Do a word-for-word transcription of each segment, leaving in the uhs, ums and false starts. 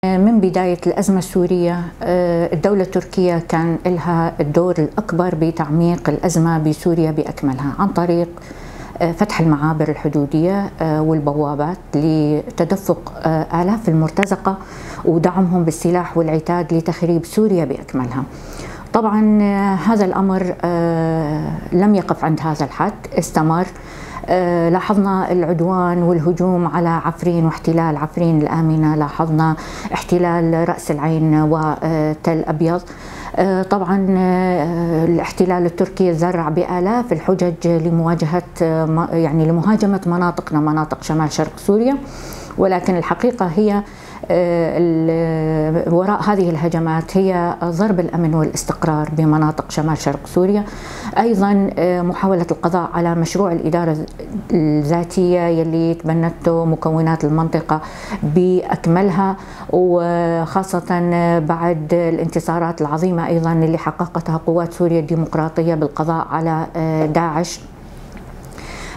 من بداية الأزمة السورية، آه، الدولة التركية كان لها الدور الأكبر بتعميق الأزمة بسوريا بأكملها عن طريق، آه، فتح المعابر الحدودية، آه، والبوابات لتدفق، آه، آلاف المرتزقة ودعمهم بالسلاح والعتاد لتخريب سوريا بأكملها. طبعًا، آه، هذا الأمر، آه، لم يقف عند هذا الحد، استمر. آه، لاحظنا العدوان والهجوم على عفرين واحتلال عفرين الآمنة، لاحظنا احتلال رأس العين وتل أبيض. آه، طبعًا، آه، الاحتلال التركي زرع بآلاف الحجج لمواجهة، آه، م-، يعني لمهاجمة مناطقنا، مناطق شمال شرق سوريا، ولكن الحقيقة هي، آه، ال-، وراء هذه الهجمات هي ضرب الأمن والاستقرار بمناطق شمال شرق سوريا. أيضًا، آه، محاولة القضاء على مشروع الإدارة الذاتية يلي تبنته مكونات المنطقة بأكملها، وخاصة بعد الانتصارات العظيمة أيضًا اللي حققتها قوات سوريا الديمقراطية بالقضاء على، آه، داعش.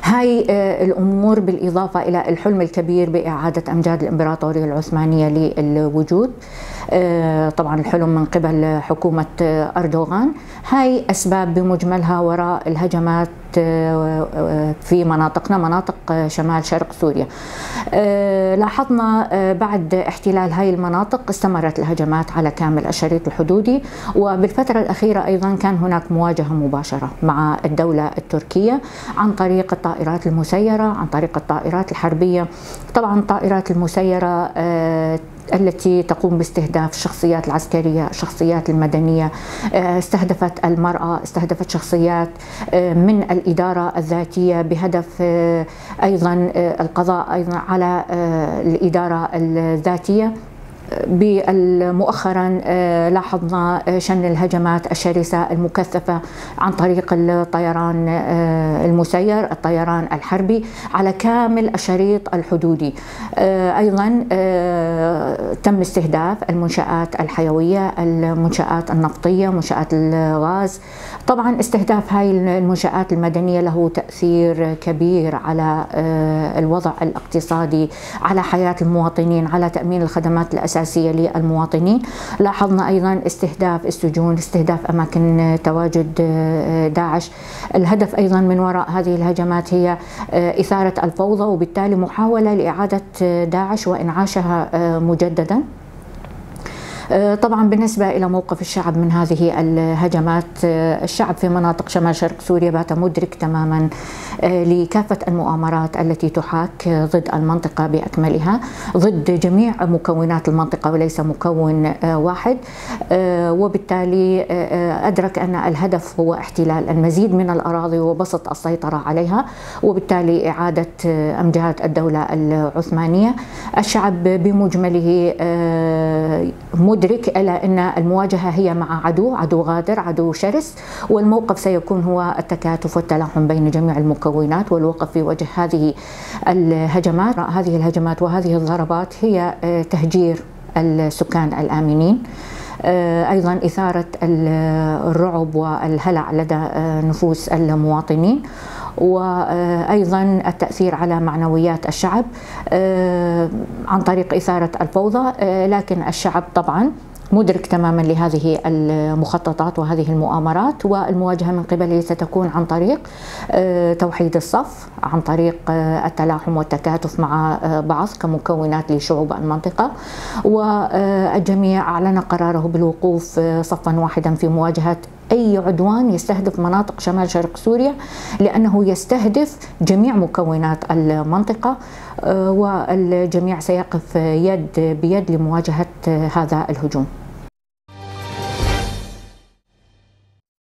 هاي، آه، الأمور بالإضافة إلى الحلم الكبير بإعادة أمجاد الإمبراطورية العثمانية للوجود. آه، طبعًا الحلم من قبل حكومة، آه، أردوغان. هاي أسباب بمجملها وراء الهجمات، آه، آه، في مناطقنا، مناطق، آه، شمال شرق سوريا. آه، لاحظنا، آه، بعد احتلال هاي المناطق استمرت الهجمات على كامل الشريط الحدودي، وبالفترة الأخيرة أيضًا كان هناك مواجهة مباشرة مع الدولة التركية عن طريق الطائرات المسيرة، عن طريق الطائرات الحربية. طبعًا الطائرات المسيرة، آه، التي تقوم باستهداف الشخصيات العسكرية، الشخصيات المدنية، آه، استهدفت المرأة، استهدفت شخصيات، آه، من الإدارة الذاتية بهدف، آه، أيضًا، آه، القضاء أيضًا على، آه، الإدارة الذاتية. بال-، مؤخرًا، آه، لاحظنا، آه، شن الهجمات الشرسة المكثفة عن طريق الطيران، آه، المسير، الطيران الحربي، على كامل الشريط الحدودي. آه، أيضًا، آه، تم استهداف المنشآت الحيوية، المنشآت النفطية، منشآت الغاز. طبعًا استهداف هاي المنشآت المدنية له تأثير كبير على، آه، الوضع الاقتصادي، على حياة المواطنين، على تأمين الخدمات الأساسية للمواطنين. لاحظنا أيضًا استهداف السجون، استهداف أماكن تواجد، آه، داعش. الهدف أيضًا من وراء هذه الهجمات هي، آه، إثارة الفوضى، وبالتالي محاولة لإعادة، آه، داعش وإنعاشها، آه، مجددًا. آه، طبعًا بالنسبة إلى موقف الشعب من هذه الهجمات، آه، الشعب في مناطق شمال شرق سوريا بات مدرك تمامًا، آه، لكافة المؤامرات التي تحاك ضد المنطقة بأكملها، ضد جميع مكونات المنطقة وليس مكون، آه، واحد. آه، وبالتالي، آه، آه، أدرك أن الهدف هو احتلال المزيد من الأراضي وبسط السيطرة عليها، وبالتالي إعادة، آه، أمجاد الدولة العثمانية. الشعب بمجمله، آه، مدرك إلى أن المواجهة هي مع عدو، عدو غادر، عدو شرس، والموقف سيكون هو التكاتف والتلاحم بين جميع المكونات والوقف في وجه هذه الهجمات. هذه الهجمات وهذه الضربات هي، آه، تهجير السكان الآمنين، آه، أيضًا إثارة ال-، الرعب والهلع لدى، آه، نفوس المواطنين، وأيضًا التأثير على معنويات الشعب، آه، عن طريق إثارة الفوضى، آه، لكن الشعب طبعًا مدرك تمامًا لهذه المخططات وهذه المؤامرات، والمواجهة من قبله ستكون عن طريق، آه، توحيد الصف، عن طريق، آه، التلاحم والتكاتف مع، آه، بعض كمكونات لشعوب المنطقة، والجميع أعلن قراره بالوقوف، آه، صفًا واحدًا في مواجهة أي عدوان يستهدف مناطق شمال شرق سوريا، لأنه يستهدف جميع مكونات المنطقة، آه، والجميع سيقف يد بيد لمواجهة هذا الهجوم.